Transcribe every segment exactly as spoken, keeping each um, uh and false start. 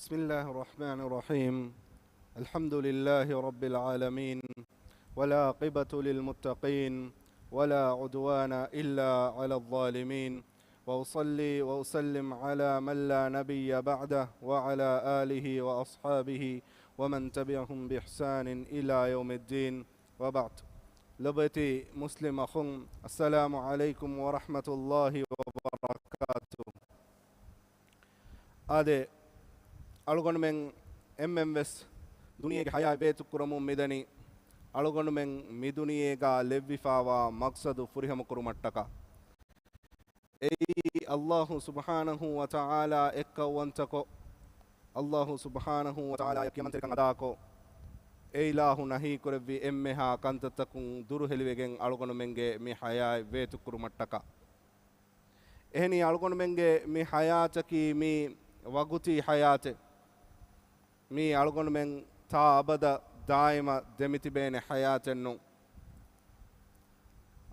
بسم الله الرحمن الرحيم. الحمد لله رب العالمين، والعاقبة للمتقين، ولا عدوان إلا على الظالمين، وأصلي وأسلم على من لا نبي بعده، وعلى آله وأصحابه ومن تبعهم بإحسان إلى يوم الدين، وبعد. ލޮބުވެތި މުސްލިމް އަޚުން، السلام عليكم ورحمة الله وبركاته. އާދެ، އަޅުގަނޑުމެން އެންމެން ވެސް ދުނިޔޭގެ ޙަޔާތް ވޭތުކުރަމުން މިދަނީ، އަޅުގަނޑުމެން މި ދުނިޔޭގަ ލެއްވިފާވާ މަޤްޞަދު ފުރިހަމަކުރުމަށްޓަކާ. އެއީ، ﷲ ސުބްޙާނަހޫ ވަތަޢާލާ އެއްކައުވަންތަކޮށް، ﷲ ސުބްޙާނަހޫ ވަތަޢާލާ ކިޔަމަންތެރިކަން އަދާކޮށް، އެ އިލާހު ނަހީކުރެއްވި އެންމެހާ ކަންތައްތަކުން ދުރުހެލިވެގެން އަޅުގަނޑުމެންގެ މި ޙަޔާތް ވޭތުކުރުމަށްޓަކާ. އެހެނީ، އަޅުގަނޑުމެންގެ މި ޙަޔާތަކީ މީ ވަގުތީ ޙަޔާތެއް. މީ އަޅުގަނޑުމެން ތާ އަބަދަށް ދާއިމަށް ދެމިތިބޭނެ ޙަޔާތެއް ނޫން.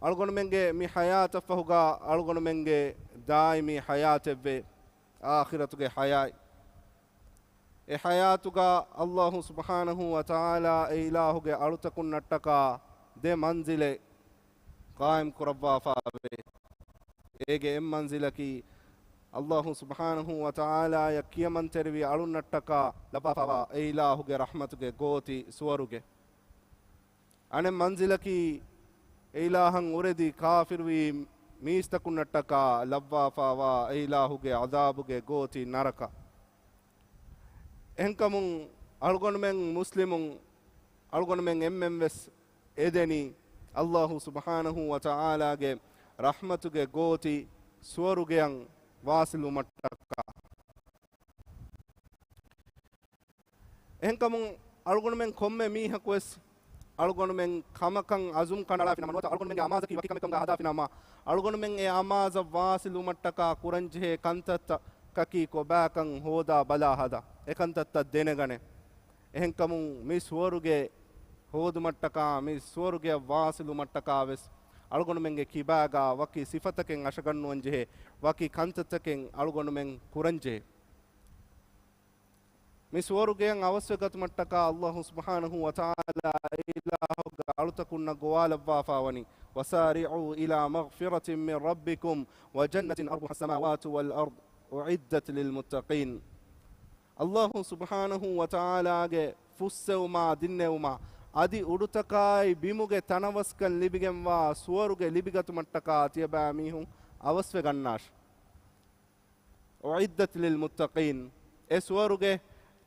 އަޅުގަނޑުމެންގެ މި ޙަޔާތަށްފަހުގަ އަޅުގަނޑުމެންގެ ދާއިމީ ޙަޔާތެއްވޭ، އާޚިރަތުގެ ޙަޔާތް. އެ ޙަޔާތުގަ ﷲ ސުބްޙާނަހޫ ވަތަޢާލާ އެ އިލާހުގެ އަޅުތަކުންނަށްޓަކާ ދެ މަންޒިލެއް ޤާއިމް ކުރައްވާފާވޭ. އޭގެ އެއް މަންޒިލަކީ، ﷲ ސުބްޙާނަހޫ ވަތަޢާލާޔަށް ކިޔަމަންތެރިވި އަޅުންނަށްޓަކާ ލައްވާފާވާ އެ އިލާހުގެ ރަޙްމަތުގެ ގޯތި ސުވަރުގެ. އަނެއް މަންޒިލަކީ، އެ އިލާހަށް އުރެދި ކާފިރުވީ މީސްތަކުންނަށްޓަކާ ލައްވާފާވާ އެ އިލާހުގެ ޢަޛާބުގެ ގޯތި ނަރަކަ. އެހެންކަމުން، އަޅުގަނޑުމެން މުސްލިމުން، އަޅުގަނޑުމެން އެންމެން ވެސް އެދެނީ، ﷲ ސުބްޙާނަހޫ ވަތަޢާލާގެ ރަޙްމަތުގެ ގޯތި ސުވަރުގެއަށް ވާޞިލުވުމަށްޓަކާ. އެހެންކަމުން، އަޅުގަނޑުމެން ކޮންމެ މީހަކުވެސް އަޅުގަނޑުމެން ކަމަކަށް ޢަޒުމް ކަނޑައަޅާފިނަމަ، ނުވަތަ އަޅުގަނޑުމެންގެ އަމާޒަކީ ވަކި ކަމެއްކަމުގަ ހަދާފިނަމަ، އަޅުގަނޑުމެން އެ އަމާޒަށް ވާޞިލުވުމަށްޓަކާ ކުރަންޖެހޭ ކަންތައްތަކަކީ ކޮބާކަން ހޯދާ ބަލާ ހަދާ، އެ ކަންތައްތައް ދެނެގަނެ. އެހެންކަމުން މި ސުވަރުގެ ހޯދުމަށްޓަކާ، މި ސުވަރުގެއަށް ވާޞިލުވުމަށްޓަކާ ވެސް އަޅުގަނޑުމެންގެ ކިބާގަ ވަކި ސިފަތަކެއް އަށަގަންނުވަންޖެހޭ، ވަކި ކަންތައްތަކެއް އަޅުގަނޑުމެން ކުރަންޖެހޭ. މި ސުވަރުގެއަށް އަވަސްވެ ގަތުމަށްޓަކާ ﷲ ސުބްޙާނަހޫ ވަތަޢާލާ އެ އިލާހުގެ އަޅުތަކުންނަށް ގޮވާލައްވާފާވަނީ، وسارعوا إلى مغفرة من ربكم وجنة عرضها السماوات والأرض أعدت للمتقين. ﷲ ސުބްޙާނަހޫ ވަތަޢާލާގެ ފުއްސެވުމާ ދިންނެވުމާ އަދި އުޑުތަކާއި ބިމުގެ ތަނަވަސްކަން ލިބިގެންވާ ސުވަރުގެ ލިބިގަތުމަށްޓަކާ ތިޔަބައިމީހުން އަވަސްވެގަންނާށި. أعدت للمتقين، އެ ސުވަރުގެ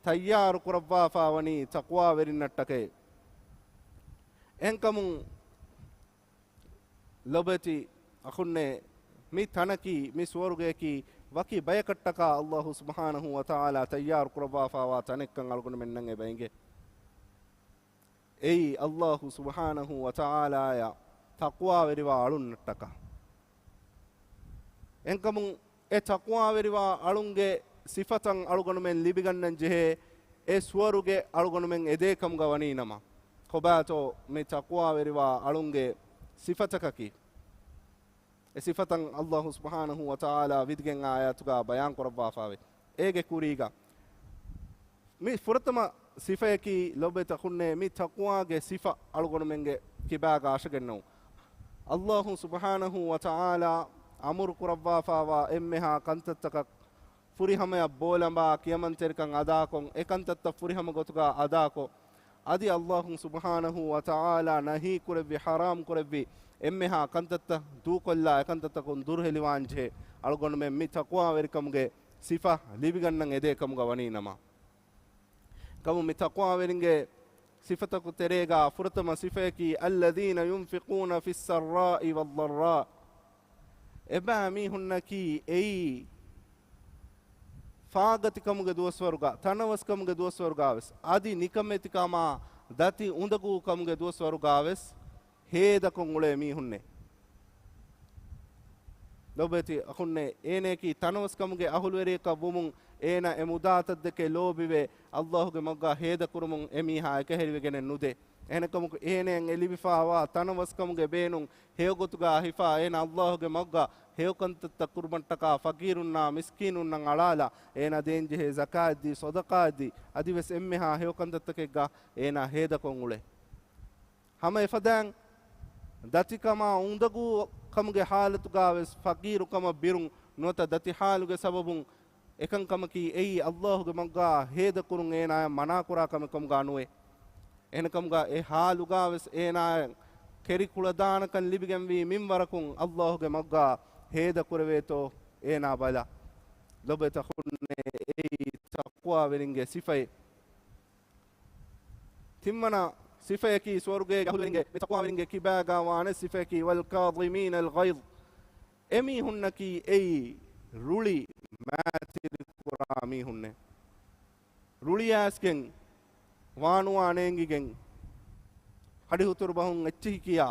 ތައްޔާރު ކުރައްވާފާވަނީ ތަޤްވާވެރިންނަށްޓަކައި. އެހެންކަމުން، ލޮބުވެތި އަޚުންނޭ، މި ތަނަކީ، މި ސުވަރުގެއަކީ ވަކި ބަޔަކަށްޓަކާ ﷲ ސުބްޙާނަހޫ ވަތަޢާލާ ތައްޔާރު ކުރައްވާފާވާ ތަނެއްކަން އަޅުގަނޑުމެންނަށް އެބަ އެނގޭ. އެއީ ﷲ ސުބްޙާނަހޫ ވަތަޢާލާޔަށް ތަޤްވާވެރިވާ އަޅުންނަށްޓަކާ. އެހެންކަމުން، އެ ތަޤްވާވެރިވާ އަޅުންގެ ސިފަތައް އަޅުގަނޑުމެން ލިބިގަންނަން ޖެހޭ، އެ ސުވަރުގެ އަޅުގަނޑުމެން އެދޭކަމުގަ ވަނީނަމަ، ކޮބާތޯ މި ތަޤްވާވެރިވާ އަޅުންގެ ސިފަތަކަކީ؟ އެ ސިފަތައް ﷲ ސުބްޙާނަހޫ ވަތަޢާލާ ވިދިގެން އާޔާތުގަ ބަޔާން ކުރައްވާފާވޭ. އޭގެ ކުރީގަ މި ފުރަތަމަ ސިފަޔަކީ، ލޮބުވެތި އަޚުންނޭ، މި ތަޤްވާގެ ސިފަ އަޅުގަނޑުމެންގެ ކިބާގަ އަށަގެންނެވުން. ﷲ ސުބްޙާނަހޫ ވަތަޢާލާ އަމުރު ކުރައްވާފާވާ އެންމެހާ ކަންތައްތަކަށް ފުރިހަމަޔަށް ބޯލަނބާ، ކިޔަމަންތެރިކަން އަދާކޮށް، އެ ކަންތައްތައް ފުރިހަމަ ގޮތުގަ އަދާކޮށް، އަދި ﷲ ސުބްޙާނަހޫ ވަތަޢާލާ ނަހީ ކުރެއްވި، ޙަރާމް ކުރެއްވި އެންމެހާ ކަންތައްތައް ދޫކޮށްލާ، އެކަންތައްތަކުން ދުރުހެލިވާންޖެހޭ، އަޅުގަނޑުމެން މި ތަޤްވާވެރިކަމުގެ ސިފަ ލިބިގަންނަން އެދޭކަމުގަ ވަނީނަމަ. ކަމު މި ތަޤްވާވެރިންގެ ސިފަތަކު ތެރޭގަ ފުރަތަމަ ސިފަޔަކީ، الذين ينفقون في السراء والضراء. އެބައިމީހުންނަކީ އެއީ ފާގަތިކަމުގެ ދުވަސްވަރުގަ، ތަނަވަސްކަމުގެ ދުވަސްވަރުގަވެސް، އަދި ނިކަމެތިކަމާ ދަތި އުނދަގޫކަމުގެ ދުވަސްވަރުގަވެސް ހޭދަކޮށް އުޅޭ މީހުންނޭ. ލޮބުވެތި އަޚުންނޭ، އޭނަޔަކީ ތަނަވަސްކަމުގެ އަހުލުވެރިޔަކަށް ވުމުން އޭނަ އެ މުދާތައްދެކެ ލޯބިވެ، ﷲ ގެ މަގަށް ހޭދަކުރުމުން އެމީހާ އެކަހެރިވެގެނެއް ނުދޭ. އެހެނެކަމަކު އޭނަޔަށް އެ ލިބިފާވާ ތަނަވަސްކަމުގެ ބޭނުން ހެޔޮގޮތުގަ ހިފާ އޭނަ ﷲ ގެ މަގަށް ހެޔޮކަންތައްތައް ކުރުމަށްޓަކާ ފަގީރުންނާ މިސްކީނުންނަށް އަޅާލާ، އޭނަ ދޭންޖެހޭ ޒަކާތްދީ، ޞަދަޤާތްދީ، އަދިވެސް އެންމެހާ ހެޔޮކަންތައްތަކެއްގަ އޭނަ ހޭދަކޮށް އުޅޭ. ހަމަ އެފަދައިން ދަތިކަމާ އުނދަގޫ ކަމުގެ ހާލަތުގަވެސް ފަގީރުކަމަށް ބިރުން ނުވަތަ ދަތި ހާލުގެ ސަބަބުން އެކަންކަމަކީ އެއީ ﷲ ގެ މަގަށް ހޭދަކުރުން އޭނާޔަށް މަނާކުރާ ކަމެއް ކަމުގަ ނުވޭ. އެހެންކަމުގަ އެ ހާލުގަވެސް އޭނާޔަށް ކެރި ކުޅަދާނަކަން ލިބިގެންވީ މިންވަރަކުން ﷲ ގެ މަގަށް ހޭދަކުރެވޭތޯ އޭނާ ބަލާ. ލޮބުވެތި އަޚުންނޭ، އެއީ ތަޤްވާވެރިންގެ ސިފައެއް. ތިންވަނަ ސިފަޔަކީ ސުވަރުގޭގެ އަހުލުވެރިންގެ، މި ތަޤްވާވެރިންގެ ކިބާގާ ވާނެ ސިފަޔަކީ، وَالْكَاظِمِينَ الْغَيْظَ. އެމީހުންނަކީ އެއީ ރުޅި މައިތިރިކުރާ މީހުންނޭ. ރުޅިއައިސްގެން ވާނުވާ ނޭނގިގެން ހަޑިހުތުރު ބަހުން އެއްޗިހި ކިޔާ،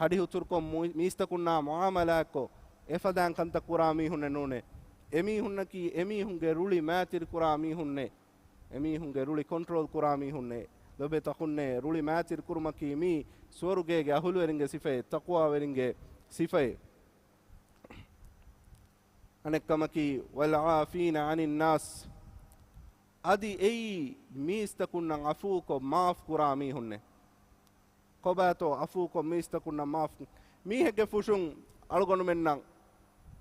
ހަޑިހުތުރުކޮށް މު-، މީސްތަކުންނާ މުޢާމަލާތްކޮށް، އެފަދައިން ކަންތައް ކުރާ މީހުންނެއް ނޫނޭ. އެމީހުންނަކީ އެމީހުންގެ ރުޅި މައިތިރިކުރާ މީހުންނޭ. އެމީހުންގެ ރުޅި ކޮންޓްރޯލް ކުރާ މީހުންނޭ. ލޮބުވެތި އަޚުންނޭ، ރުޅި މައިތިރި ކުރުމަކީ މީ ސުވަރުގޭގެ އަހުލުވެރިންގެ ސިފައެއް، ތަޤްވާވެރިންގެ ސިފައެއް. އަނެއްކަމަކީ، وَالْعَافِينَ عَنِ النَّاسِ. އަދި އެއީ މީސްތަކުންނަށް ޢަފޫކޮށް މާފް ކުރާ މީހުންނޭ. ކޮބާތޯ ޢަފޫކޮށް މީސްތަކުންނަށް މާފް؟ މީހެއްގެ ފުށުން އަޅުގަނޑުމެންނަށް،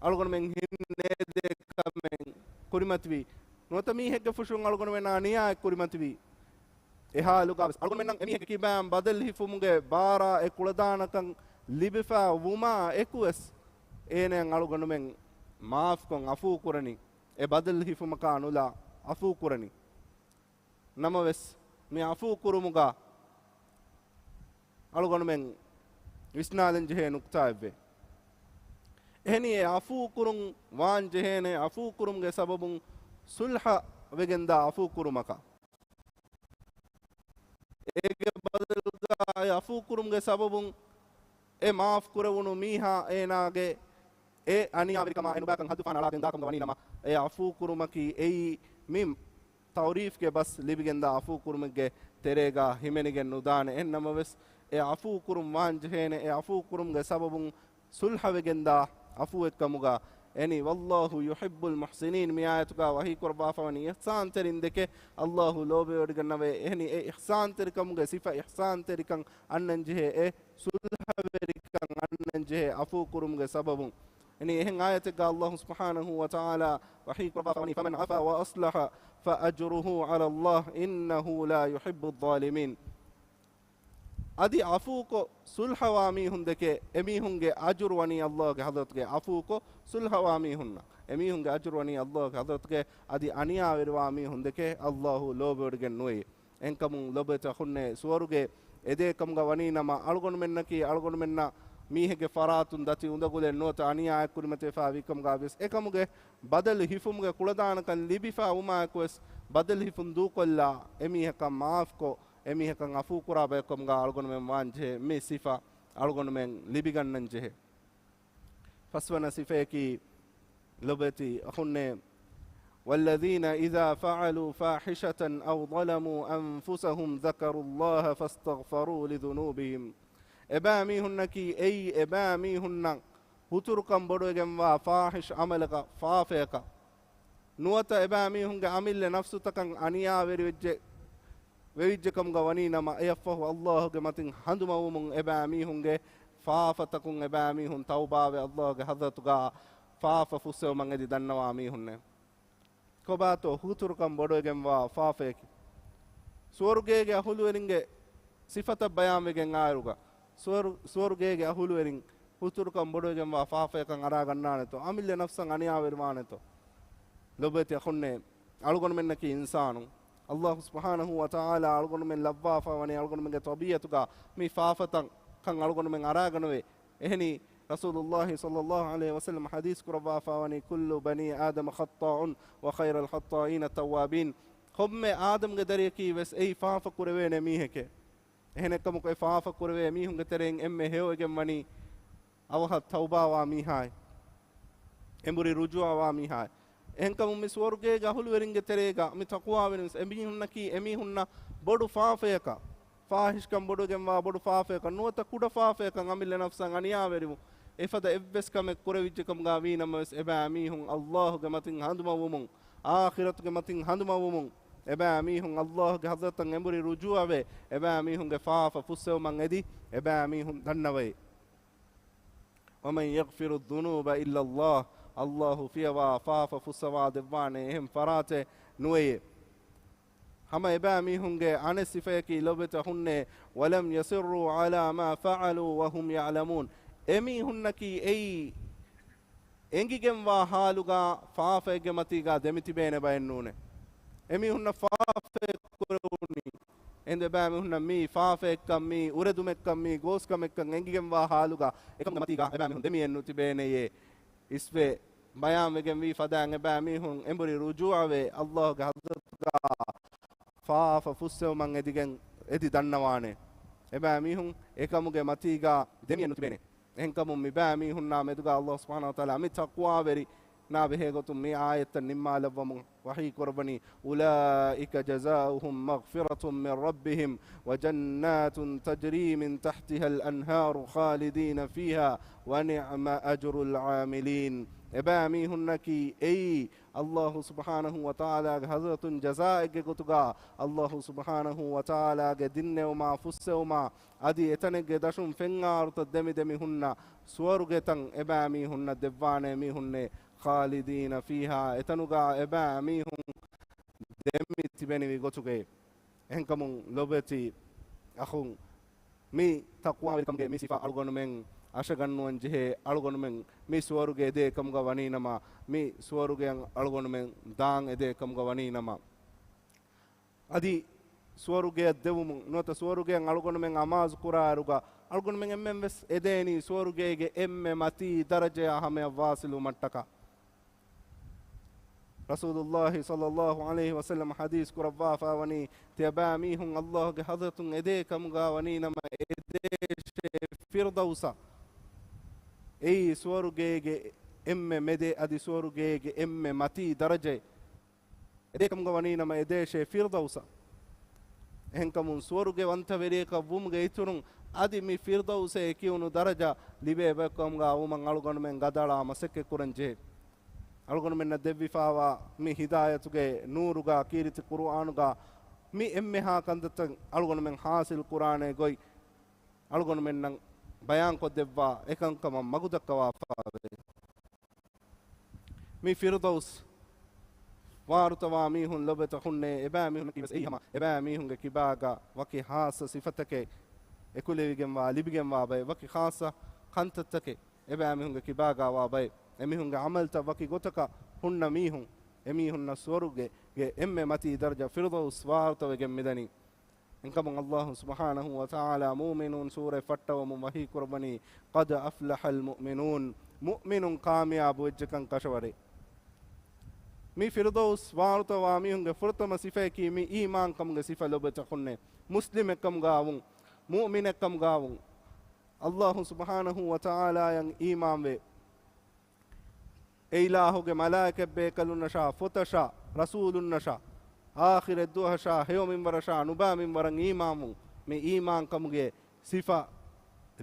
އަޅުގަނޑުމެން ހިންނޭދޭ ކަމެއް ކުރިމަތިވީ، ނުވަތަ މީހެއްގެ ފުށުން އަޅުގަނޑުމެންނާ ނިޔާއެއް ކުރިމަތިވީ. އެ ހާލުގަވެސް އަޅުގަނޑުމެންނަށް އެމީހެއްގެ ކިބައިން ބަދަލު ހިފުމުގެ ބާރާ އެ ކުޅަދާނަކަން ލިބިފަ ވުމާ އެކުވެސް، އޭނައަށް އަޅުގަނޑުމެން މާފްކޮށް ޢަފޫ ކުރަނީ. އެ ބަދަލު ހިފުމަކާ ނުލާ ޢަފޫ ކުރަނީ. ނަމަވެސް، މި ޢަފޫ ކުރުމުގަ އަޅުގަނޑުމެން ވިސްނާލަން ޖެހޭ ނުކްތާއެއްވޭ. އެހެނީ، އެ ޢަފޫ ކުރުން ވާން ޖެހޭނެ، ޢަފޫ ކުރުމުގެ ސަބަބުން ޞުލްޙަ ވެގެންދާ ޢަފޫ ކުރުމަކަށް. އޭގެ ބަދަލުގަ އެ ޢަފޫ ކުރުމުގެ ސަބަބުން އެ މާފް ކުރެވުނު މީހާ އޭނާގެ އެ އަނިޔާވެރިކަމާ އެ ނުބައިކަން ހައްދުފަހަނަ އަޅާގެން ދާކަމުގަ ވަނީ ނަމަ، އެ ޢަފޫ ކުރުމަކީ އެއީ މި ތަޢުރީފްގެ ބަސް ލިބިގެންދާ ޢަފޫ ކުރުމެއްގެ ތެރޭގަ ހިމެނިގެން ނުދާނެ. އެހެންނަމަވެސް، އެ ޢަފޫ ކުރުން ވާން ޖެހޭނެ، އެ ޢަފޫ ކުރުމުގެ ސަބަބުން ޞުލްޙަ ވެގެންދާ ޢަފޫއެއްކަމުގަ އެނީ. وَاللَّهُ يُحِبُّ الْمُحْسِنِينَ މި އާޔަތުގަ ވަޙީ ކުރައްވާފަވަނީ އިޙްސާންތެރިން ދެކެ ﷲ ލޯބިވެވޮޑިގަންނަވޭ. އެހެނީ އެ އިޙްސާންތެރިކަމުގެ ސިފަ އިޙްސާންތެރިކަން އަންނަން ޖެހޭ، އެ ޞުލްޙަވެރިކަން އަންނަން ޖެހޭ ޢަފޫ ކުރުމުގެ ސަބަބުން. އެނީ އެހެން އާޔަތެއްގަ ﷲ ސުބްޙާނަހޫ ވަތަޢާލާ ވަޙީ ކުރައްވާފަވަނީ، فَمَنْ عَفَا وَأَصْلَحَ فَأَجْرُهُ عَلَى اللَّهِ إِنَّهُ لَا يُحِبُّ الظَّالِمِينَ. އަދި ޢަފޫކޮށް ޞުލްޙަވާ މީހުން ދެކެ، އެމީހުންގެ އަޖުރު ވަނީ ﷲ ގެ ޙަޟްރަތުގެ. ޢަފޫކޮށް ޞުލްޙަވާ މީހުންނަށް އެމީހުންގެ އަޖުރު ވަނީ ﷲ ގެ ޙަޟްރަތުގެ. އަދި އަނިޔާވެރިވާ މީހުން ދެކެ ﷲ ލޯބިވޮޑިގެން ނުވޭ. އެހެންކަމުން ލޮބުވެތި އަޚުންނޭ، ސުވަރުގެ އެދޭ ކަމުގަ ވަނީ ނަމަ، އަޅުގަނޑުމެންނަކީ އަޅުގަނޑުމެންނަށް މީހެއްގެ ފަރާތުން ދަތި އުނދަގުލެއް ނުވަތަ އަނިޔާއެއް ކުރިމަތިވެފަ ވީ ކަމުގަ ވިޔަސް، އެކަމުގެ ބަދަލު ހިފުމުގެ ކުޅަދާނަކަން ލިބިފަ ވުމާއެކުވެސް، ބަދަލު ހިފުން ދޫކޮށްލާ، އެމީހަކަށް މާފްކޮށް، އެމީހަކަށް ޢަފޫ ކުރާ ބަޔަކު ކަމުގަ އަޅުގަނޑުމެން ވާން ޖެހޭ. މި ސިފަ އަޅުގަނޑުމެން ލިބިގަންނަން ޖެހޭ. ފަސްވަނަ ސިފަޔަކީ، ލޮބުވެތި އަޚުންނޭ، وَالَّذِينَ إِذَا فَعَلُوا فَاحِشَةً أَوْ ظَلَمُوا أَنفُسَهُمْ ذَكَرُوا اللَّهَ فَاسْتَغْفَرُوا لِذُنُوبِهِمْ. އެބައިމީހުންނަކީ އެއީ އެބައިމީހުންނަށް ހުތުރުކަން ބޮޑުވެގެންވާ ފާޙިޝް ޢަމަލަކަށް، ފާފަޔަކަށް، ނުވަތަ އެބައިމީހުންގެ އަމިއްލަ ނަފްސުތަކަށް އަނިޔާވެރިވެއްޖެ، ވެވިއްޖެކަމުގަ ވަނީ ނަމަ، އެއަށްފަހު ﷲ ގެ މަތިން ހަނދުމަވުމުން އެބައިމީހުންގެ ފާފަތަކުން އެބައިމީހުން ތައުބާވެ، ﷲ ގެ ޙަޟްރަތުގަ ފާފަ ފުއްސެވުމަށް އެދި ދަންނަވާ މީހުންނޭ. ކޮބާތޯ ހުތުރުކަން ބޮޑުވެގެންވާ ފާފަޔަކީ؟ ސުވަރުގޭގެ އަހުލުވެރިންގެ ސިފަތައް ބަޔާންވެގެން އާއިރުގަ، ސުވަރު-، ސުވަރުގޭގެ އަހުލުވެރިން ހުތުރުކަން ބޮޑުވެގެންވާ ފާފަޔަކަށް އަރާގަންނާނެތޯ؟ އަމިއްލަ ނަފްސަށް އަނިޔާވެރިވާނެތޯ؟ ލޮބުވެތި އަޚުންނޭ، އަޅުގަނޑުމެންނަކީ އިންސާނުން. ﷲ ސުބްޙާނަހޫ ވަތަޢާލާ އަޅުގަނޑުމެން ލައްވާފަ ވަނީ އަޅުގަނޑުމެންގެ ޠަބީޢަތުގަ މި ފާފަތައް ކަން އަޅުގަނޑުމެން އަރާގަނެވޭ. އެހެނީ، ރަސޫލުﷲ ޞައްލަﷲ ޢަލައިހި ވަސައްލަމަ ޙަދީޘް ކުރައްވާފަ ވަނީ، كُلُّ بَنِي آدَمَ خَطَّاءٌ وَخَيْرُ الْخَطَّائِينَ التَّوَّابُونَ. ކޮންމެ އާދަމްގެ ދަރިޔަކީ ވެސް އެއީ ފާފަ ކުރެވޭނެ މީހެކޭ. އެހެނެއްކަމަކު އެ ފާފަ ކުރެވޭ މީހުންގެ ތެރެއިން އެންމެ ހެޔޮވެގެން ވަނީ އަވަހަށް ތައުބާވާ މީހާއެއް. އެނބުރި ރުޖޫޢަވާ މީހާ. އެހެންކަމުން މި ސުވަރުގޭގެ އަހުލުވެރިންގެ ތެރޭގަ މި ތަޤްވާވެރިން ވެސް އެމީހުންނަކީ އެމީހުންނަށް ބޮޑު ފާފަޔަކަށް، ފާޙިޝްކަން ބޮޑުވެގެންވާ ބޮޑު ފާފަޔަކަށް ނުވަތަ ކުޑަ ފާފަޔަކަށް އަމިއްލަ ނަފްސަށް އަނިޔާވެރިވުން، އެފަދަ އެއްވެސް ކަމެއް ކުރެވިއްޖެކަމުގަ ވީނަމަވެސް އެބައިމީހުން ﷲ ގެ މަތިން ހަނދުމަވުމުން، އާޚިރަތުގެ މަތިން ހަނދުމަވުމުން، އެބައިމީހުން ﷲ ގެ ޙަޟްރަތަށް އެނބުރި ރުޖޫޢަވެ، އެބައިމީހުންގެ ފާފަ ފުއްސެވުމަށް އެދި، އެބައިމީހުން ދަންނަވައި. ومن يغفر الذنوب إلا الله، ﷲ ފިޔަވާ ފާފަ ފުއްސަވާ ދެއްވާނެ އެހެން ފަރާތެއް ނުވެޔޭ. ހަމަ އެބައިމީހުންގެ އަނެއް ސިފަޔަކީ ލޮބުވެތި ހުންނޭ، ولم يصروا على ما فعلوا وهم يعلمون. އެމީހުންނަކީ އެއީ އެނގިގެންވާ ޙާލުގަ ފާފައެއްގެ މަތީގަ ދެމިތިބޭނެ ބައެއް ނޫނޭ. އެމީހުންނަށް ފާފައެއް ކުރެވުނީ. އެހިނދު އެބައިމީހުންނަށް މީ ފާފައެއްކަން، މީ އުރެދުމެއްކަން، މީ ގޯސްކަމެއްކަން އެނގިގެންވާ ޙާލުގަ އެކަމުގެ މަތީގަ އެބައިމީހުން ދެމިއެއް ނުތިބޭނެޔޭ. އިސްވެ ބަޔާންވެގެންވީ ފަދައިން އެބައިމީހުން އެނބުރި ރުޖޫޢަވެ، ﷲ ގެ ޙަޟްރަތުގަ ފާފަ ފުއްސެވުމަށް އެދިގެން އެދި ދަންނަވާނެ. އެބައިމީހުން އެކަމުގެ މަތީގަ ދެމިއެއް ނުތިބޭނެ. އެހެންކަމުން މިބައިމީހުންނާ މެދުގަ ﷲ ސުބްޙާނަހޫ ވަތަޢާލާ މި ތަޤްވާވެރިންނާ ބެހޭގޮތުން މި އާޔަތްތައް ނިންމާލައްވަމުން ވަޙީ ކުރައްވަނީ، أولئك جزاؤهم مغفرة من ربهم وجنات تجري من تحتها الأنهار خالدين فيها ونعم أجر العاملين. އެބައިމީހުންނަކީ އެއީ ﷲ ސުބްޙާނަހޫ ވަތަޢާލާގެ ޙަޟްރަތުން ޖަޒާއެއްގެ ގޮތުގަ ﷲ ސުބްޙާނަހޫ ވަތަޢާލާގެ ދިންނެވުމާ ފުއްސެވުމާ އަދި އެތަނެއްގެ ދަށުން ފެންއާރުތައް ދެމި ދެމި ހުންނަ ސުވަރުގެތަން އެބައިމީހުންނަށް ދެއްވާނެ މީހުންނޭ. خالدين فيها، އެތަނުގަ އެބައިމީހުން ދެމި ތިބެނިވި ގޮތުގައި. އެހެންކަމުން ލޮބުވެތި އަޚުން، މި ތަޤްވާވެރިކަމުގެ މި ސިފަ އަޅުގަނޑުމެން އަށަގަންނުވަން ޖެހޭ. އަޅުގަނޑުމެން މި ސުވަރުގެ އެދޭ ކަމުގަ ވަނީ ނަމަ، މި ސުވަރުގެއަށް އަޅުގަނޑުމެން ދާން އެދޭ ކަމުގަ ވަނީ ނަމަ، އަދި ސުވަރުގެއަށް ދެވުމުން ނުވަތަ ސުވަރުގެއަށް އަޅުގަނޑުމެން އަމާޒު ކުރާއިރުގަ އަޅުގަނޑުމެން އެންމެން ވެސް އެދޭނީ ސުވަރުގޭގެ އެންމެ މަތީ ދަރަޖަޔާ ހަމަޔަށް ވާސިލުވުމަށްޓަކާ. ރަސޫލުﷲ ޞައްލަﷲ ޢަލައިހި ވަސައްލަމަ ޙަދީޘް ކުރައްވާފައިވަނީ، ތިޔަބައިމީހުން ﷲ ގެ ޙަޟްރަތުން އެދޭ ކަމުގަ ވަނީ ނަމަ އެދޭށޭ ފިރްދައުސަށް. އެއީ ސުވަރުގޭގެ އެންމެ މެދެއް އަދި ސުވަރުގޭގެ އެންމެ މަތީ ދަރަޖައެއް. އެދޭ ކަމުގަ ވަނީ ނަމަ އެދޭށޭ ފިރްދައުސަށް. އެހެންކަމުން ސުވަރުގެ ވަންތަވެރިޔަކަށް ވުމުގެ އިތުރުން އަދި މި ފިރްދައުސޭ ކިޔުނު ދަރަޖަ ލިބޭ ބަޔަކު ކަމުގަ ވުމަށް އަޅުގަނޑުމެން ގަދައަޅާ މަސައްކަތް ކުރަން ޖެހޭ. އަޅުގަނޑުމެންނަށް ދެއްވިފައިވާ މި ހިދާޔަތުގެ ނޫރުގަ ކީރިތި ޤުރުއާނުގަ މި އެންމެހާ ކަންތައްތައް އަޅުގަނޑުމެން ޙާޞިލް ކުރާނެ ގޮތް އަޅުގަނޑުމެންނަށް ބަޔާންކޮށްދެއްވާ އެކަންކަމަށް މަގުދައްކަވާފައިވޭ. މި ފިރުދައުސް ވާރުތަވާ މީހުން ލޮބުވެތި ހުންނޭ އެބައިމީހުންނަކީ ވެސް އެއީ ހަމަ އެބައިމީހުންގެ ކިބާގަ ވަކި ޚާއްޞަ ސިފަތަކެއް އެކުލެވިގެންވާ، ލިބިގެންވާ ބައެއް، ވަކި ޚާއްޞަ ކަންތައްތަކެއް އެބައިމީހުންގެ ކިބާގަ ވާ ބައެއް، އެމީހުންގެ ޢަމަލުތައް ވަކި ގޮތަކަށް ހުންނަ މީހުން، އެމީހުންނަށް ސުވަރުގޭގެ އެންމެ މަތީ ދަރަޖަ ފިރުދައުސް ވާރުތަވެގެން މިދަނީ. އެހެންކަމުން ﷲ ސުބްޙާނަހޫ ވަތަޢާލާ މުއުމިނޫން ސޫރަތް ފައްޓަވަމުން ވަޙީ ކުރައްވަނީ، قد أفلح المؤمنون، މުއުމިނުން ކާމިޔާބު ވެއްޖެކަން ކަށަވަރޭ. މި ފިރުދައުސް ވާރުތަވާ މީހުންގެ ފުރަތަމަ ސިފަޔަކީ މި އީމާންކަމުގެ ސިފަ ލޮބުވެތި ހުންނޭ. މުސްލިމެއްކަމުގަ ވުން، މުއުމިނެއްކަމުގަ ވުން. ﷲ ސުބްޙާނަހޫ ވަތަޢާލާއަށް އީމާންވެ، އެ އިލާހުގެ މަލާއިކަތްބޭކަލުންނަށާ، ފޮތަށާ، ރަސޫލުންނަށާ، އާޚިރަތްދުވަހަށާ، ހެޔޮ މިންވަރަށާ، ނުބައި މިންވަރަށް އީމާންވުން، މި އީމާންކަމުގެ ސިފަ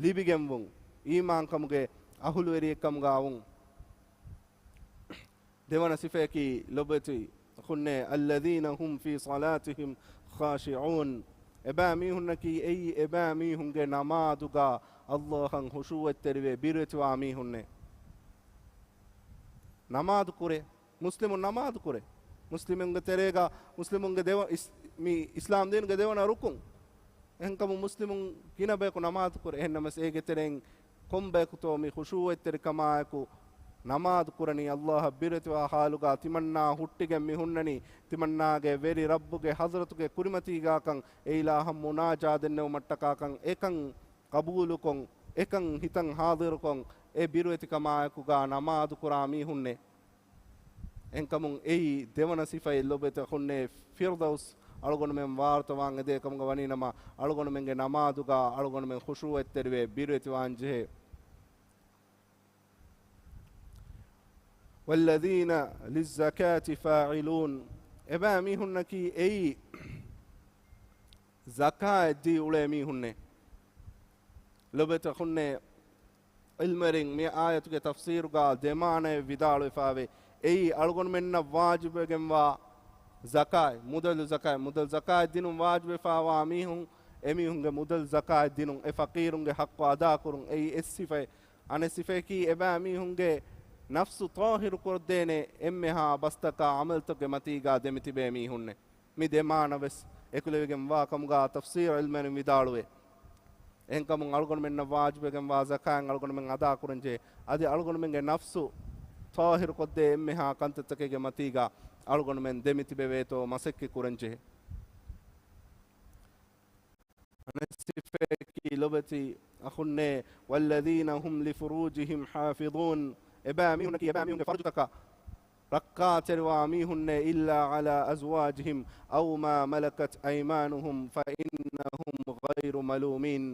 ލިބިގެންވުން، އީމާންކަމުގެ އަހުލުވެރިއެއްކަމުގަ ވުން. ދެވަނަ ސިފަޔަކީ ލޮބުވެތި ހުންނޭ، الذين هم في صلاتهم خاشعون. އެބައިމީހުންނަކީ އެއީ އެބައިމީހުންގެ ނަމާދުގަ ﷲ އަށް ޚުޝޫޢަތްތެރިވެ ބިރުވެތިވާ މީހުންނޭ. ނަމާދު ކުރޭ، މުސްލިމުން ނަމާދު ކުރޭ. މުސްލިމުންގެ ތެރޭގަ މުސްލިމުންގެ ދެވަ-، އިސް-، މި އިސްލާމް ދީނުގެ ދެވަނަ ރުކުން. އެހެންކަމުން މުސްލިމުން ގިނަ ބަޔަކު ނަމާދު ކުރޭ. އެހެންނަމަވެސް އޭގެ ތެރެއިން ކޮންބަޔަކުތޯ މި ޚުޝޫޢަތްތެރިކަމާއެކު ނަމާދު ކުރަނީ ﷲ އަށް ބިރުވެތިވާ ޙާލުގަ ތިމަންނާ ހުއްޓިގެން މި ހުންނަނީ ތިމަންނާގެ ވެރި ރައްބުގެ ޙަޟްރަތުގެ ކުރިމަތީގާކަން، އެ އިލާހަށް މުނާޖާ ދެންނެވުމަށްޓަކާކަން، އެކަން ޤަބޫލުކޮށް، އެކަން ހިތަށް ޙާޟިރުކޮށް، އެ ބިރުވެތިކަމާއެކުގަ ނަމާދު ކުރާ މީހުންނޭ. އެހެންކަމުން އެއީ ދެވަނަ ސިފައެއް ލޮބުވެތި ހުންނޭ ފިރުދައުސް އަޅުގަނޑުމެން ވާރުތަވާން އެދޭ ކަމުގަ ވަނީ ނަމަ، އަޅުގަނޑުމެންގެ ނަމާދުގަ އަޅުގަނޑުމެން ޚުޝޫޢަތްތެރިވެ ބިރުވެތިވާން ޖެހޭ. والذين للزكاة فاعلون. އެބައިމީހުންނަކީ އެއީ ޒަކާތް ދީ އުޅޭ މީހުންނޭ. ލޮބުވެތި އަޚުންނޭ، ޢިލްމުވެރިން މި އާޔަތުގެ ތަފްސީރުގަ ދެ މާނައެއް ވިދާޅުވެފައިވޭ. އެއީ އަޅުގަނޑުމެންނަށް ވާޖިބުވެގެންވާ ޒަކާތް، މުދަލު ޒަކާތް، މުދަލު ޒަކާތް ދިނުން ވާޖިބުވެފައިވާ މީހުން، އެމީހުންގެ މުދަލު ޒަކާތް ދިނުން، އެ ފަޤީރުންގެ ޙައްޤު އަދާކުރުން. އެއީ އެއް ސިފައެއް. އަނެއް ސިފައަކީ އެބައިމީހުންގެ ނަފްސު ޠާހިރު ކުރައްދޭނެ އެންމެހާ ބަސްތަކާ ޢަމަލުތަކުގެ މަތީގަ ދެމިތިބޭ މީހުންނޭ. މި ދެ މާނަ ވެސް އެކުލެވިގެން ވާ ކަމުގަ ތަފްސީރު ޢިލްމުވެރިން ވިދާޅުވޭ. އެހެންކަމުން އަޅުގަނޑުމެންނަށް ވާޖިބުވެގެންވާ ޒަކާތް އަޅުގަނޑުމެން އަދާކުރަންޖެހޭ. އަދި އަޅުގަނޑުމެންގެ ނަފްސު ޠާހިރުކޮށްދޭ އެންމެހާ ކަންތައްތަކެއްގެ މަތީގަ އަޅުގަނޑުމެން ދެމިތިބެވޭތޯ މަސައްކަތް ކުރަންޖެހޭ. އަނެއް ސިފައަކީ ލޮބުވެތި އަޚުންނޭ، والذين هم لفروجهم حافظون. އެބައިމީހުންނަކީ އެބައިމީހުންގެ ފަރުޖުތަކަށް ރައްކާތެރިވާ މީހުންނޭ، إلا على أزواجهم أو ما ملكت أيمانهم فإنهم غير ملومين.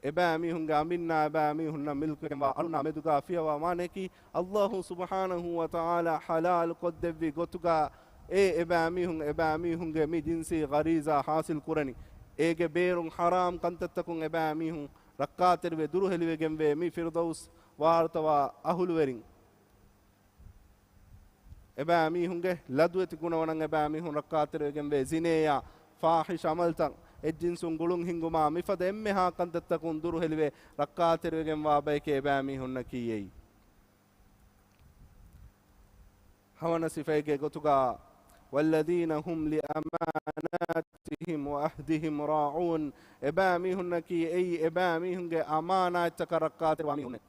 އެބައިމީހުންގެ އަނބިންނާ އެބައިމީހުންނަށް މިލްކުވެގެންވާ އަޅުންނާ މެދުގަ ފިޔަވާ މާނައަކީ، އައްލާހު ސުބްޙާނަހޫ ވަތަޢާލާ ޙަލާލު ކޮށްދެއްވި ގޮތުގަ އެ އެބައިމީހުން އެބައިމީހުންގެ މި ޖިންސީ ޣަރީޒާ ޙާޞިލް ކުރަނީ. އޭގެ ބޭރުން ޙަރާމް ކަންތައްތަކުން އެބައިމީހުން ރައްކާތެރިވެ ދުރުހެލިވެގެންވޭ މި ފިރުދައުސް ވާރުތަވާ އަހުލުވެރިން. އެބައިމީހުންގެ ލަދުވެތި ގުނަވަނަށް އެބައިމީހުން ރައްކާތެރިވެގެންވޭ ޒިނޭއާ، ފާޙިޝް ޢަމަލްތައް، އެއްޖިންސުން ގުޅުން ހިންގުމާ މިފަދަ އެންމެހާ ކަންތައްތަކުން ދުރުހެލިވެ ރައްކާތެރިވެގެންވާ ބަޔެކޭ އެބައިމީހުންނަކީ އެއީ. ހަވަނަ ސިފައެއްގެ ގޮތުގަ، والذين هم لأماناتهم وعهدهم راعون. އެބައިމީހުންނަކީ އެއީ އެބައިމީހުންގެ އަމާނާތްތަކަށް ރައްކާތެރިވާ މީހުންނޭ.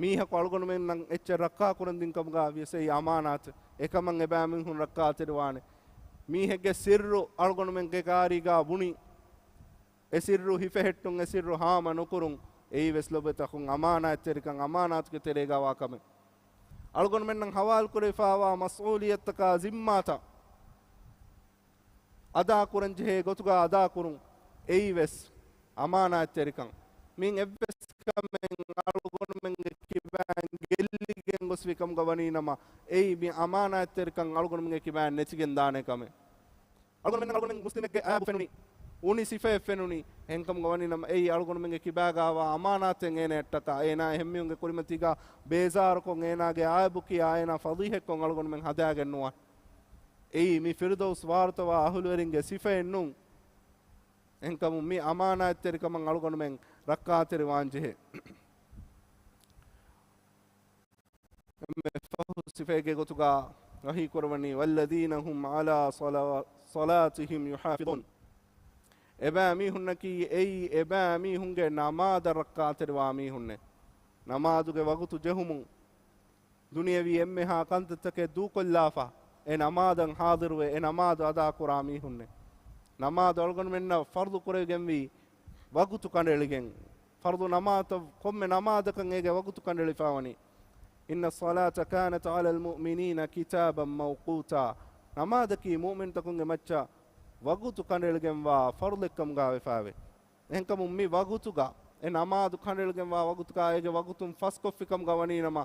މީހަކު އަޅުގަނޑުމެންނަށް އެއްޗެއް ރައްކާކުރަން ދިން ކަމުގަ ވިޔަސް އެއީ އަމާނާތެއް. އެކަމަށް އެބައިމީހުން ރައްކާތެރިވާނެ. މީހެއްގެ ސިއްރު އަޅުގަނޑުމެންގެ ކާރީގަ ބުނި، އެ ސިއްރު ހިފެހެއްޓުން، އެ ސިއްރު ހާމަ ނުކުރުން، އެއީވެސް ލޮބުވެތި އަޚުން އަމާނާތްތެރިކަން، އަމާނާތުގެ ތެރޭގަ ވާ ކަމެއް. އަޅުގަނޑުމެންނަށް ހަވާލުކުރެވިފައިވާ މަސްއޫލިއްޔަތުތަކާ ޒިންމާތައް އަދާކުރަންޖެހޭ ގޮތުގަ އަދާކުރުން، އެއީވެސް އަމާނާތްތެރިކަން. މިއިން އެއްވެސް ކަމެއް އަޅުގަނޑުމެންގެ ކިބައިން ގެއްލިގެން ގޮސްފި ކަމުގަ ވަނީނަމަ، އެއީ މި އަމާނާތްތެރިކަން އަޅުގަނޑުމެންގެ ކިބައިން ނެތިގެން ދާނެ ކަމެއް. އަޅުގަނޑުމެން، އަޅުގަނޑުމެން މުސްލިމެއްގެ އައިބު ފެނުނީ، އުނި ސިފައެއް ފެނުނީ، އެހެންކަމުގަ ވަނީނަމަ، އެއީ އަޅުގަނޑުމެންގެ ކިބާގައިވާ އަމާނާތެއް އޭނައަށްޓަކާ، އޭނާ އެހެންމީހުންގެ ކުރިމަތީގަ ބޭޒާރުކޮށް، އޭނާގެ އައިބު ކިޔާ، އޭނާ ފަޟީޙަތްކޮށް އަޅުގަނޑުމެން ހަދާގެން ނުވާނެ. އެއީ މި ފިރުދައުސް ވާރުތަވާ އަހުލުވެރިންގެ ސިފައެއް ނޫން. އެހެންކަމުން މި އަމާނާތްތެރިކަމަށް އަޅުގަނޑުމެން ރައްކާތެރިވާންޖެހޭ. އެންމެ ފަހު ސިފައެއްގެ ގޮތުގަ ވަޙީ ކުރައްވަނީ، والذين هم على صلوا-، صلاتهم يحافظون. އެބައިމީހުންނަކީ އެއީ އެބައިމީހުންގެ ނަމާދަށް ރައްކާތެރިވާ މީހުންނޭ. ނަމާދުގެ ވަގުތު ޖެހުމުން ދުނިޔެވީ އެންމެހާ ކަންތައްތަކެއް ދޫކޮށްލާފަ، އެ ނަމާދަށް ޙާޟިރުވެ، އެ ނަމާދު އަދާކުރާ މީހުންނޭ. ނަމާދު އަޅުގަނޑުމެންނަށް ފަރުޟު ކުރެވިގެންވީ ވަގުތު ކަނޑައެޅިގެން. ފަރުޟު ނަމާދަށް ކޮންމެ ނަމާދަކަށް އޭގެ ވަގުތު ކަނޑައެޅިފައިވަނީ. إن الصلاة كانت على المؤمنين كتابا موقوتا. ނަމާދަކީ މުއުމިންތަކުންގެ މައްޗަށް ވަގުތު ކަނޑައެޅިގެންވާ ފަރުޟެއްކަމުގަ ވެފައިވޭ. އެހެންކަމުން މި ވަގުތުގަ، އެ ނަމާދު ކަނޑައެޅިގެންވާ ވަގުތުގަ އޭގެ ވަގުތުން ފަސްކޮށްފިކަމުގަ ވަނީނަމަ،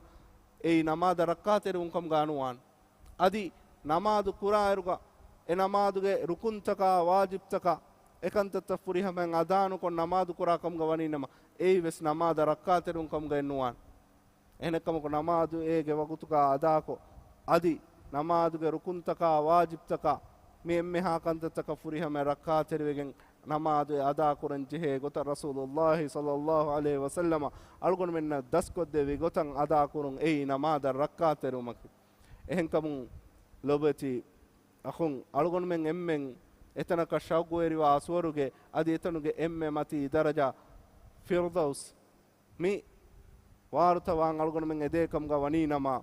އެއީ ނަމާދަށް ރައްކާތެރިވުންކަމުގަ ނުވާނެ. އަދި ނަމާދު ކުރާއިރުގަ، އެ ނަމާދުގެ ރުކުންތަކާ ވާޖިބްތަކާ އެކަންތައްތައް ފުރިހަމައިން އަދާނުކޮށް ނަމާދު ކުރާ ކަމުގަ ވަނީނަމަ، އެއީވެސް ނަމާދަށް ރައްކާތެރިވުން ކަމުގައެއް ނުވާނެ. އެހެނެއްކަމަކު ނަމާދު އޭގެ ވަގުތުގަ އަދާކޮށް، އަދި ނަމާދުގެ ރުކުންތަކާ ވާޖިބްތަކާ މި އެންމެހާ ކަންތައްތަކަށް ފުރިހަމައިން ރައްކާތެރިވެގެން ނަމާދު އަދާކުރަން ޖެހޭ ގޮތަށް ރަސޫލުﷲ ޞައްލަﷲ ޢަލައިހި ވަސައްލަމަ އަޅުގަނޑުމެންނަށް ދަސްކޮށްދެއްވި ގޮތަށް އަދާކުރުން އެއީ ނަމާދަށް ރައްކާތެރިވުމަކީ. އެހެންކަމުން ލޮބުވެތި އަޚުން، އަޅުގަނޑުމެން އެންމެން އެތަނަކަށް ޝައުގުވެރިވާ ސުވަރުގެ އަދި އެތަނުގެ އެންމެ މަތީ ދަރަޖަ ފިރުދައުސް މި ވާރުތަވާން އަޅުގަނޑުމެން އެދޭ ކަމުގަ ވަނީ ނަމަ،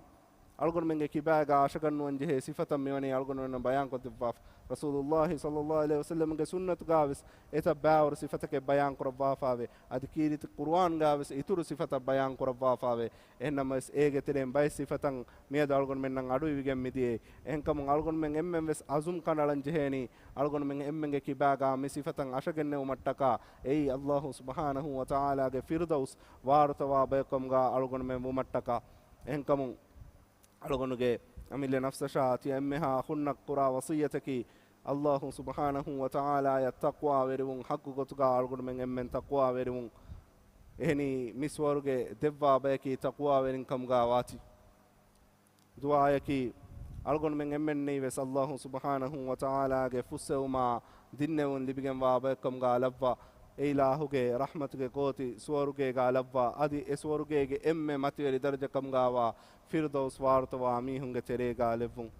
އަޅުގަނޑުމެންގެ ކިބާގަ އަށަގަންނުވަން ޖެހޭ ސިފަތައް މިވަނީ އަޅުގަނޑުމެންނަށް ބަޔާންކޮށްދެއްވާފަ. ރަސޫލުﷲ ޞައްލަﷲ ޢަލައިހި ވަސައްލަމްގެ ސުންނަތުގާވެސް އެތައް ބާވަރު ސިފަތަކެއް ބަޔާން ކުރައްވާފާވޭ. އަދި ކީރިތި ޤުރުއާންގާވެސް އިތުރު ސިފަތައް ބަޔާން ކުރައްވާފާވޭ. އެހެންނަމަވެސް، އޭގެ ތެރެއިން ބައެއް ސިފަތައް މިއަދު އަޅުގަނޑުމެންނަށް އަޑުއިވިގެން މިދިޔައީ. އެހެންކަމުން، އަޅުގަނޑުމެން އެންމެން ވެސް އަޒުމް ކަނޑައަޅަން ޖެހޭނީ، އަޅުގަނޑުމެން އެންމެންގެ ކިބާގާ މި ސިފަތައް އަށަގެންނެވުމަށްޓަކާ. އެއީ، ﷲ ސުބްޙާނަހޫ ވަތަޢާލާގެ ފިރުދައުސް ވާރުތަވާ ބަޔަކުކަމުގާ އަޅުގަނޑުމެން ވުމަށްޓަކާ. އެހެންކަމުން، އަޅުގަނޑުގެ އަމިއްލަ ނަފްސަށާ ތިޔަ އެންމެހާ އަޚުންނަށް ކުރާ ވަޞިއްޔަތަކީ، ﷲ ސުބްޙާނަހޫ ވަތަޢާލާއަށް ތަޤްވާވެރިވުން، ޙައްޤު ގޮތުގާ އަޅުގަނޑުމެން އެންމެން ތަޤްވާވެރިވުން. އެހެނީ، މި ސުވަރުގެ ދެއްވާ ބަޔަކީ ތަޤްވާވެރިން ކަމުގާ ވާތީ. ދުޢާއަކީ، އަޅުގަނޑުމެން އެންމެންނަށް ވެސް ﷲ ސުބްޙާނަހޫ ވަތަޢާލާގެ ފުއްސެވުމާ ދިންނެވުން ލިބިގެންވާ ބަޔަކުކަމުގާ ލައްވާ، އެ އިލާހުގެ ރަޙްމަތުގެ ގޯތި ސުވަރުގޭގާ ލައްވާ، އަދި އެ ސުވަރުގޭގެ އެންމެ މަތިވެރި ދަރަޖަކަމުގާވާ ފިރުދައުސް ވާރުތަވާ މީހުންގެ ތެރޭގާ ލެއްވުން.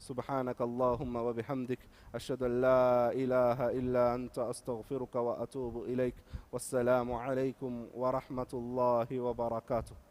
سبحانك اللهم وبحمدك، أشهد أن لا إله إلا أنت، أستغفرك وأتوب إليك. والسلام عليكم ورحمة الله وبركاته.